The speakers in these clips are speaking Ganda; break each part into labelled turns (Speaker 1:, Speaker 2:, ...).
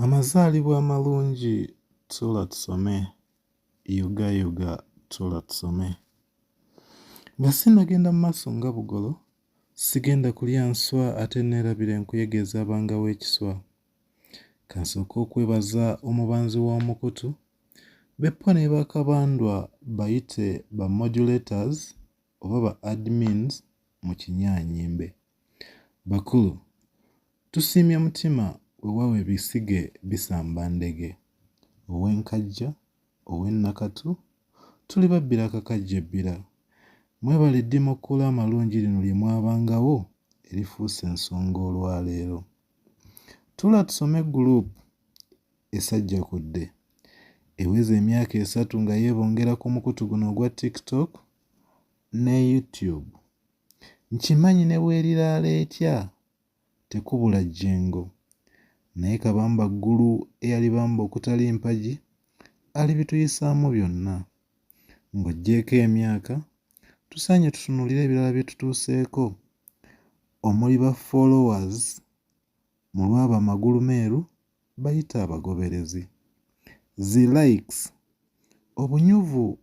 Speaker 1: Amazaalibwa amalungi Tuula Tusome, Yugayuga Tuula Tusome. Nga sinnagenda mu maaso nga bugolo, sigenda kulya nswa ate neerabire enkuyege ezaabangawo ekiswa. Kansooke okwebaza omubanzi w'omukutu, Beppo ne Bakabandwa bayite ba modulators oba ba admins mu kinyaanyimbe. Bakulu, tusiimye mutima weewaawo ebisige bisamba ndege. Ow'e Nkajja, ow'e Nakatu, tuli babbira Kakajja e Bbira. Mwebale eddimo kkula amalungi lino lye mwabangawo erifuuse ensonga olwaleero. Tuula Tusome Group esajjakudde. Eweza emyaka esatu nga yeebongera ku mukutu guno ogwa TikTok ne YouTube. Nkimanyi ne bw'eriraala etya tekubula jjengo. Naye Kabamba Ggulu eyalibamba okutali mpagi alibituyisaamu byonna. Ng'oggyeeko emyaka, tusaanye tutunuulire ebirala bye tutuuseeko omuli ba followers mu lw'abo amagulumeeru bayite abagoberezi, zi likes, obunyuvu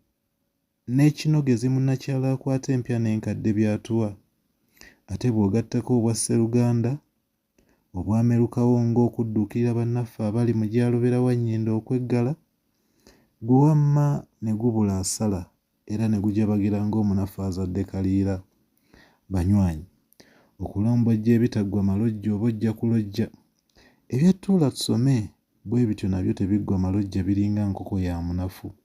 Speaker 1: n'ekinogezi munnakyalo akwata empya n'enkadde by'atuwa. Ate bw'ogattako obwa sseruganda obwamerukawo ng'okudduukirira bannaffe abali mu gyalubera-wannyindo okweggala, gwe wamma ne gubula asala era ne gujabagira ng'omunafu azadde kaliira. Banywanyi, okulombojja ebitaggwa malojja oba ojja kulojja. Ebya Tuula Tusome bwe bityo nabyo tebiggwa malojja biringa nkoko ya munafu.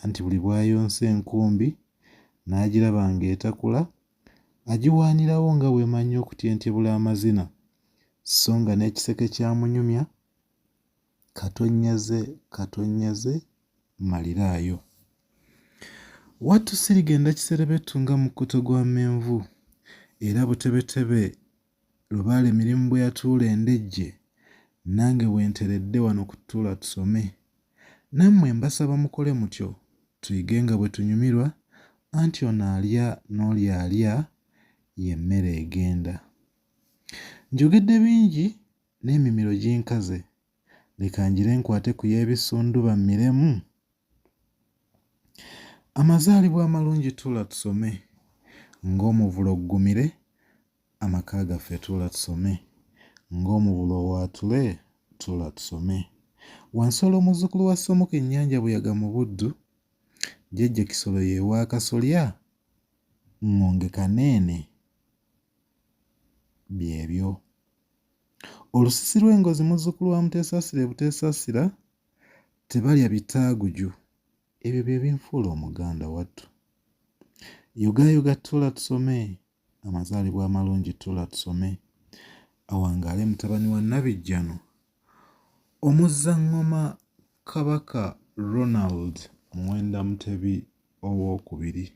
Speaker 1: Anti buli bw'ayonsa enkumbi n'agiraba ng'etakula, agiwaanirawo nga bw'emanyi okutyentyebula amazina sso nga n'ekiseke kya munyumya katonnyeze katonnyeze maliraayo. Wattu sirigenda kiserebettu nga mukkuto gwa menvu era butebetebe Lubaale Mirimu bwe yatuula e Ndejje nange bwe nteredde wano ku Tuula Tusome. Nammwe mbasaba mukole mutyo tuyige nga bwe tunyumirwa anti ono alya n'oli alya y'emmere egenda. Njogedde bingi n'emimiro ginkaze leka ngire nkwate ku y'ebisunduba mmiremu. Amazaalibwa amalungi Tuula Tusome ng'omuvule oggumire amaka gaffe Tuula Tusome ng'omuvule owaatule Tuula Tusome. Wansolo muzzukulu wa Ssomuka ennyanja Buyaga mu Buddu, Jjajja Kisolo ye w'akasolya Ŋŋonge Kaneene byebyo. Olusisi lw'engozi muzzukulu wa Muteesasira e Buteesasira tebalya bitaaguju ebyo bye binfuula Omuganda wattu. Yugayuga Tuula Tusome Amazaalibwa amalungi Tuula Tusome. Awangaale mutabani wa Nabijjano Omuzzaŋŋoma Kabaka Ronald Muwenda Mutebi Owookubiri.